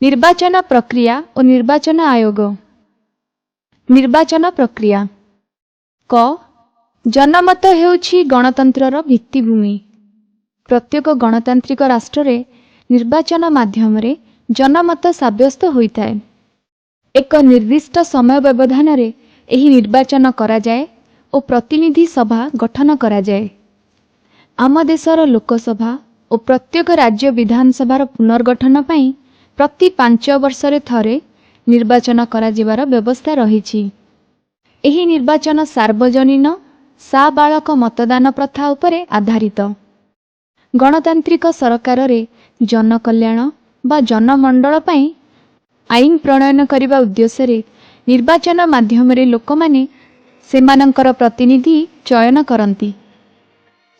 ନିର୍ବାଚନ ପ୍ରକ୍ରିୟା ଓ ନିର୍ବାଚନ ଆୟୋଗ। ନିର୍ବାଚନ ପ୍ରକ୍ରିୟା। କ, ଜନମତ ହେଉଛି ଗଣତନ୍ତ୍ରର ଭିତ୍ତିଭୂମି। ପ୍ରତ୍ୟେକ ଗଣତାନ୍ତ୍ରିକ ରାଷ୍ଟ୍ରରେ ନିର୍ବାଚନ ମାଧ୍ୟମରେ ଜନମତ ସାବ୍ୟସ୍ତ ହୋଇଥାଏ। ଏକ ନିର୍ଦ୍ଦିଷ୍ଟ ସମୟ ବ୍ୟବଧାନରେ ଏହି ନିର୍ବାଚନ କରାଯାଏ ଓ ପ୍ରତିନିଧି ସଭା ଗଠନ କରାଯାଏ। ଆମ ଦେଶର ଲୋକସଭା ଓ ପ୍ରତ୍ୟେକ ରାଜ୍ୟ ବିଧାନସଭାର ପୁନର୍ଗଠନ ପାଇଁ ପ୍ରତି 5 ବର୍ଷରେ ଥରେ ନିର୍ବାଚନ କରାଯିବାର ବ୍ୟବସ୍ଥା ରହିଛି। ଏହି ନିର୍ବାଚନ ସାର୍ବଜନୀନ ସାବାଳକ ମତଦାନ ପ୍ରଥା ଉପରେ ଆଧାରିତ। ଗଣତାନ୍ତ୍ରିକ ସରକାରରେ ଜନକଲ୍ୟାଣ ବା ଜନମଙ୍ଗଳ ପାଇଁ ଆଇନ ପ୍ରଣୟନ କରିବା ଉଦ୍ଦେଶ୍ୟରେ ନିର୍ବାଚନ ମାଧ୍ୟମରେ ଲୋକମାନେ ସେମାନଙ୍କର ପ୍ରତିନିଧି ଚୟନ କରନ୍ତି।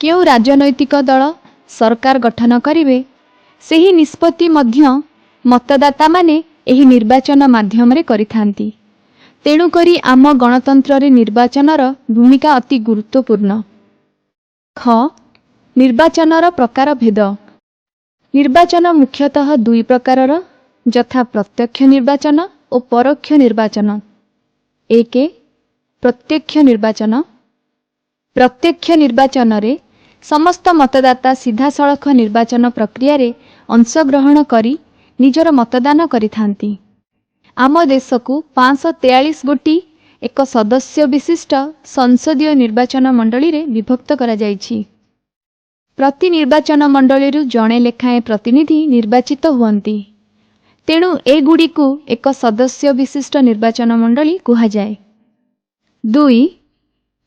କେଉଁ ରାଜନୈତିକ ଦଳ ସରକାର ଗଠନ କରିବେ, ସେହି ନିଷ୍ପତ୍ତି ମଧ୍ୟ ମତଦାତାମାନେ ଏହି ନିର୍ବାଚନ ମାଧ୍ୟମରେ କରିଥାନ୍ତି। ତେଣୁକରି ଆମ ଗଣତନ୍ତ୍ରରେ ନିର୍ବାଚନର ଭୂମିକା ଅତି ଗୁରୁତ୍ୱପୂର୍ଣ୍ଣ। ଖ, ନିର୍ବାଚନର ପ୍ରକାରଭେଦ। ନିର୍ବାଚନ ମୁଖ୍ୟତଃ ଦୁଇ ପ୍ରକାରର, ଯଥା ପ୍ରତ୍ୟକ୍ଷ ନିର୍ବାଚନ ଓ ପରୋକ୍ଷ ନିର୍ବାଚନ। 1, ପ୍ରତ୍ୟକ୍ଷ ନିର୍ବାଚନ। ପ୍ରତ୍ୟକ୍ଷ ନିର୍ବାଚନରେ ସମସ୍ତ ମତଦାତା ସିଧାସଳଖ ନିର୍ବାଚନ ପ୍ରକ୍ରିୟାରେ ଅଂଶଗ୍ରହଣ କରି ନିଜର ମତଦାନ କରିଥାନ୍ତି। ଆମ ଦେଶକୁ 543 ଗୋଟି ଏକ ସଦସ୍ୟ ବିଶିଷ୍ଟ ସଂସଦୀୟ ନିର୍ବାଚନ ମଣ୍ଡଳୀରେ ବିଭକ୍ତ କରାଯାଇଛି। ପ୍ରତି ନିର୍ବାଚନ ମଣ୍ଡଳୀରୁ ଜଣେ ଲେଖାଏଁ ପ୍ରତିନିଧି ନିର୍ବାଚିତ ହୁଅନ୍ତି। ତେଣୁ ଏଗୁଡ଼ିକୁ ଏକ ସଦସ୍ୟ ବିଶିଷ୍ଟ ନିର୍ବାଚନ ମଣ୍ଡଳୀ କୁହାଯାଏ। 2,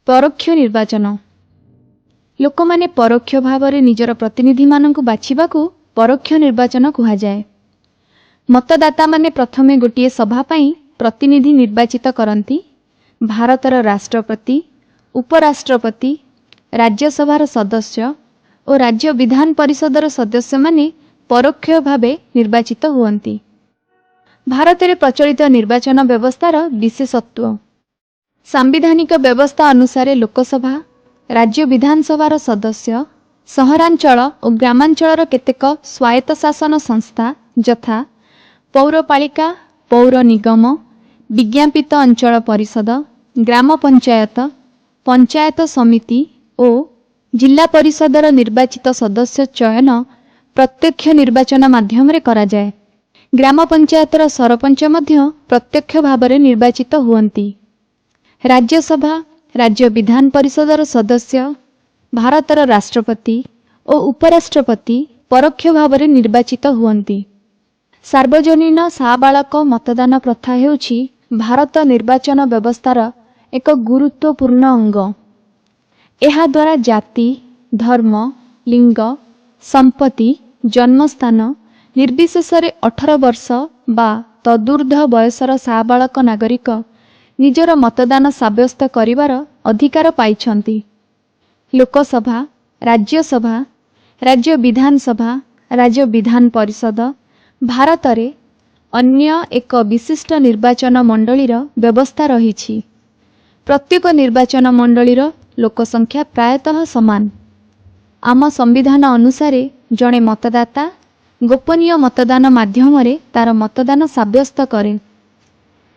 ପରୋକ୍ଷ ନିର୍ବାଚନ। ଲୋକମାନେ ପରୋକ୍ଷ ଭାବରେ ନିଜର ପ୍ରତିନିଧିମାନଙ୍କୁ ବାଛିବାକୁ ପରୋକ୍ଷ ନିର୍ବାଚନ କୁହାଯାଏ। ମତଦାତାମାନେ ପ୍ରଥମେ ଗୋଟିଏ ସଭା ପାଇଁ ପ୍ରତିନିଧି ନିର୍ବାଚିତ କରନ୍ତି। ଭାରତର ରାଷ୍ଟ୍ରପତି, ଉପରାଷ୍ଟ୍ରପତି, ରାଜ୍ୟସଭାର ସଦସ୍ୟ ଓ ରାଜ୍ୟ ବିଧାନ ପରିଷଦର ସଦସ୍ୟମାନେ ପରୋକ୍ଷ ଭାବେ ନିର୍ବାଚିତ ହୁଅନ୍ତି। ଭାରତରେ ପ୍ରଚଳିତ ନିର୍ବାଚନ ବ୍ୟବସ୍ଥାର ବିଶେଷତ୍ୱ। ସାମ୍ବିଧାନିକ ବ୍ୟବସ୍ଥା ଅନୁସାରେ ଲୋକସଭା, ରାଜ୍ୟ ବିଧାନସଭାର ସଦସ୍ୟ, ସହରାଞ୍ଚଳ ଓ ଗ୍ରାମାଞ୍ଚଳର କେତେକ ସ୍ୱାୟତ୍ତଶାସନ ସଂସ୍ଥା, ଯଥା ପୌରପାଳିକା, ପୌର ନିଗମ, ବିଜ୍ଞାପିତ ଅଞ୍ଚଳ ପରିଷଦ, ଗ୍ରାମ ପଞ୍ଚାୟତ, ପଞ୍ଚାୟତ ସମିତି ଓ ଜିଲ୍ଲା ପରିଷଦର ନିର୍ବାଚିତ ସଦସ୍ୟ ଚୟନ ପ୍ରତ୍ୟକ୍ଷ ନିର୍ବାଚନ ମାଧ୍ୟମରେ କରାଯାଏ। ଗ୍ରାମ ପଞ୍ଚାୟତର ସରପଞ୍ଚ ମଧ୍ୟ ପ୍ରତ୍ୟକ୍ଷ ଭାବରେ ନିର୍ବାଚିତ ହୁଅନ୍ତି। ରାଜ୍ୟସଭା, ରାଜ୍ୟ ବିଧାନ ପରିଷଦର ସଦସ୍ୟ, ଭାରତର ରାଷ୍ଟ୍ରପତି ଓ ଉପରାଷ୍ଟ୍ରପତି ପରୋକ୍ଷ ଭାବରେ ନିର୍ବାଚିତ ହୁଅନ୍ତି। ସାର୍ବଜନୀନ ସାବାଳକ ମତଦାନ ପ୍ରଥା ହେଉଛି ଭାରତ ନିର୍ବାଚନ ବ୍ୟବସ୍ଥାର ଏକ ଗୁରୁତ୍ୱପୂର୍ଣ୍ଣ ଅଙ୍ଗ। ଏହାଦ୍ୱାରା ଜାତି, ଧର୍ମ, ଲିଙ୍ଗ, ସମ୍ପତ୍ତି, ଜନ୍ମସ୍ଥାନ ନିର୍ବିଶେଷରେ 18 ବର୍ଷ ବା ତଦୂର୍ଦ୍ଧ୍ୱ ବୟସର ସାବାଳକ ନାଗରିକ ନିଜର ମତଦାନ ସାବ୍ୟସ୍ତ କରିବାର ଅଧିକାର ପାଇଛନ୍ତି। ଲୋକସଭା, ରାଜ୍ୟସଭା, ରାଜ୍ୟ ବିଧାନସଭା, ରାଜ୍ୟ ବିଧାନ ପରିଷଦ। ଭାରତରେ ଅନ୍ୟ ଏକ ବିଶିଷ୍ଟ ନିର୍ବାଚନ ମଣ୍ଡଳୀର ବ୍ୟବସ୍ଥା ରହିଛି। ପ୍ରତ୍ୟେକ ନିର୍ବାଚନ ମଣ୍ଡଳୀର ଲୋକସଂଖ୍ୟା ପ୍ରାୟତଃ ସମାନ। ଆମ ସମ୍ବିଧାନ ଅନୁସାରେ ଜଣେ ମତଦାତା ଗୋପନୀୟ ମତଦାନ ମାଧ୍ୟମରେ ତାର ମତଦାନ ସାବ୍ୟସ୍ତ କରେ।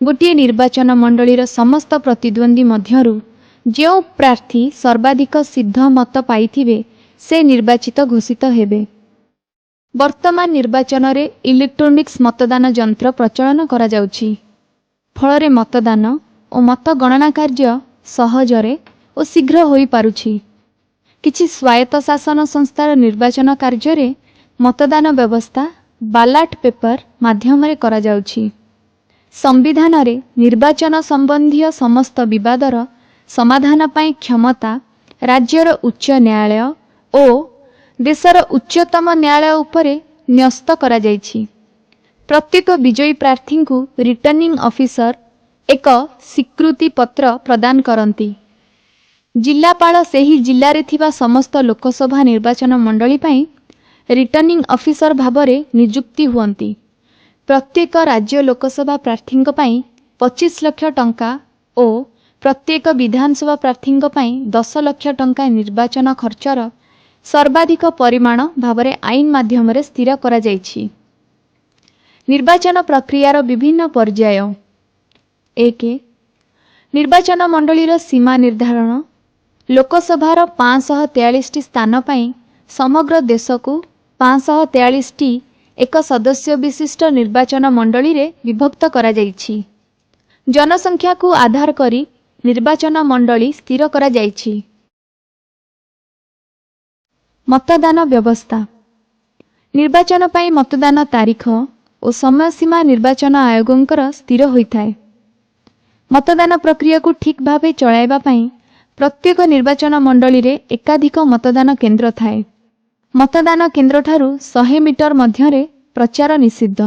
ଗୋଟିଏ ନିର୍ବାଚନ ମଣ୍ଡଳୀର ସମସ୍ତ ପ୍ରତିଦ୍ୱନ୍ଦ୍ୱୀ ମଧ୍ୟରୁ ଯେଉଁ ପ୍ରାର୍ଥୀ ସର୍ବାଧିକ ସିଦ୍ଧ ମତ ପାଇଥିବେ, ସେ ନିର୍ବାଚିତ ଘୋଷିତ ହେବେ। ବର୍ତ୍ତମାନ ନିର୍ବାଚନରେ ଇଲେକ୍ଟ୍ରୋନିକ୍ସ ମତଦାନ ଯନ୍ତ୍ର ପ୍ରଚଳନ କରାଯାଉଛି। ଫଳରେ ମତଦାନ ଓ ମତ ଗଣନା କାର୍ଯ୍ୟ ସହଜରେ ଓ ଶୀଘ୍ର ହୋଇପାରୁଛି। କିଛି ସ୍ୱାୟତ୍ତ ଶାସନ ସଂସ୍ଥାର ନିର୍ବାଚନ କାର୍ଯ୍ୟରେ ମତଦାନ ବ୍ୟବସ୍ଥା ବାଲାଟ ପେପର ମାଧ୍ୟମରେ କରାଯାଉଛି। ସମ୍ବିଧାନରେ ନିର୍ବାଚନ ସମ୍ବନ୍ଧୀୟ ସମସ୍ତ ବିବାଦର ସମାଧାନ ପାଇଁ କ୍ଷମତା ରାଜ୍ୟର ଉଚ୍ଚ ନ୍ୟାୟାଳୟ ଓ ଦେଶର ଉଚ୍ଚତମ ନ୍ୟାୟାଳୟ ଉପରେ ନ୍ୟସ୍ତ କରାଯାଇଛି। ପ୍ରତ୍ୟେକ ବିଜୟୀ ପ୍ରାର୍ଥୀଙ୍କୁ ରିଟର୍ଣ୍ଣିଂ ଅଫିସର ଏକ ସ୍ୱୀକୃତି ପତ୍ର ପ୍ରଦାନ କରନ୍ତି। ଜିଲ୍ଲାପାଳ ସେହି ଜିଲ୍ଲାରେ ଥିବା ସମସ୍ତ ଲୋକସଭା ନିର୍ବାଚନ ମଣ୍ଡଳୀ ପାଇଁ ରିଟର୍ଣ୍ଣିଂ ଅଫିସର ଭାବରେ ନିଯୁକ୍ତି ହୁଅନ୍ତି। ପ୍ରତ୍ୟେକ ରାଜ୍ୟ ଲୋକସଭା ପ୍ରାର୍ଥୀଙ୍କ ପାଇଁ 25 ଲକ୍ଷ ଟଙ୍କା ଓ ପ୍ରତ୍ୟେକ ବିଧାନସଭା ପ୍ରାର୍ଥୀଙ୍କ ପାଇଁ 10 ଲକ୍ଷ ଟଙ୍କା ନିର୍ବାଚନ ଖର୍ଚ୍ଚର ସର୍ବାଧିକ ପରିମାଣ ଭାବରେ ଆଇନ ମାଧ୍ୟମରେ ସ୍ଥିର କରାଯାଇଛି। ନିର୍ବାଚନ ପ୍ରକ୍ରିୟାର ବିଭିନ୍ନ ପର୍ଯ୍ୟାୟ। 1, ନିର୍ବାଚନ ମଣ୍ଡଳୀର ସୀମା ନିର୍ଦ୍ଧାରଣ। ଲୋକସଭାର 543ଟି ସ୍ଥାନ ପାଇଁ ସମଗ୍ର ଦେଶକୁ 543ଟି ଏକ ସଦସ୍ୟ ବିଶିଷ୍ଟ ନିର୍ବାଚନ ମଣ୍ଡଳୀରେ ବିଭକ୍ତ କରାଯାଇଛି। ଜନସଂଖ୍ୟାକୁ ଆଧାର କରି ନିର୍ବାଚନ ମଣ୍ଡଳୀ ସ୍ଥିର କରାଯାଇଛି। ମତଦାନ ବ୍ୟବସ୍ଥା। ନିର୍ବାଚନ ପାଇଁ ମତଦାନ ତାରିଖ ଓ ସମୟସୀମା ନିର୍ବାଚନ ଆୟୋଗଙ୍କର ସ୍ଥିର ହୋଇଥାଏ। ମତଦାନ ପ୍ରକ୍ରିୟାକୁ ଠିକ୍ ଭାବେ ଚଳାଇବା ପାଇଁ ପ୍ରତ୍ୟେକ ନିର୍ବାଚନ ମଣ୍ଡଳୀରେ ଏକାଧିକ ମତଦାନ କେନ୍ଦ୍ର ଥାଏ। ମତଦାନ କେନ୍ଦ୍ରଠାରୁ 100 ମିଟର ମଧ୍ୟରେ ପ୍ରଚାର ନିଷିଦ୍ଧ।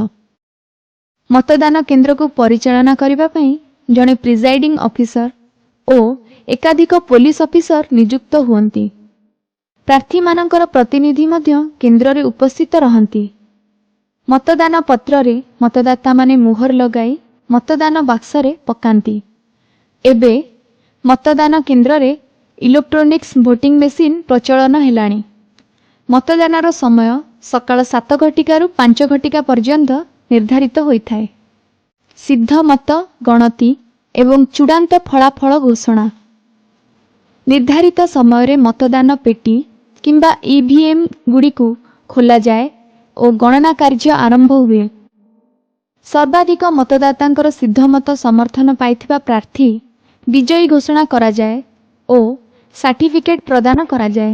ମତଦାନ କେନ୍ଦ୍ରକୁ ପରିଚାଳନା କରିବା ପାଇଁ ଜଣେ ପ୍ରିଜାଇଡିଂ ଅଫିସର ଓ ଏକାଧିକ ପୋଲିସ ଅଫିସର ନିଯୁକ୍ତ ହୁଅନ୍ତି। ପ୍ରାର୍ଥୀମାନଙ୍କର ପ୍ରତିନିଧି ମଧ୍ୟ କେନ୍ଦ୍ରରେ ଉପସ୍ଥିତ ରହନ୍ତି। ମତଦାନ ପତ୍ରରେ ମତଦାତାମାନେ ମୋହର ଲଗାଇ ମତଦାନ ବାକ୍ସରେ ପକାନ୍ତି। ଏବେ ମତଦାନ କେନ୍ଦ୍ରରେ ଇଲେକ୍ଟ୍ରୋନିକ୍ସ ଭୋଟିଂ ମେସିନ୍ ପ୍ରଚଳନ ହେଲାଣି। ମତଦାନର ସମୟ ସକାଳ 7 ଘଟିକାରୁ 5 ଘଟିକା ପର୍ଯ୍ୟନ୍ତ ନିର୍ଦ୍ଧାରିତ ହୋଇଥାଏ। ସିଦ୍ଧ ମତ ଗଣତି ଏବଂ ଚୂଡ଼ାନ୍ତ ଫଳାଫଳ ଘୋଷଣା। ନିର୍ଦ୍ଧାରିତ ସମୟରେ ମତଦାନ ପେଟି କିମ୍ବା ଇଭିଏମ୍ ଗୁଡ଼ିକୁ ଖୋଲାଯାଏ ଓ ଗଣନା କାର୍ଯ୍ୟ ଆରମ୍ଭ ହୁଏ। ସର୍ବାଧିକ ମତଦାତାଙ୍କର ସିଦ୍ଧମତ ସମର୍ଥନ ପାଇଥିବା ପ୍ରାର୍ଥୀ ବିଜୟୀ ଘୋଷଣା କରାଯାଏ ଓ ସାର୍ଟିଫିକେଟ୍ ପ୍ରଦାନ କରାଯାଏ।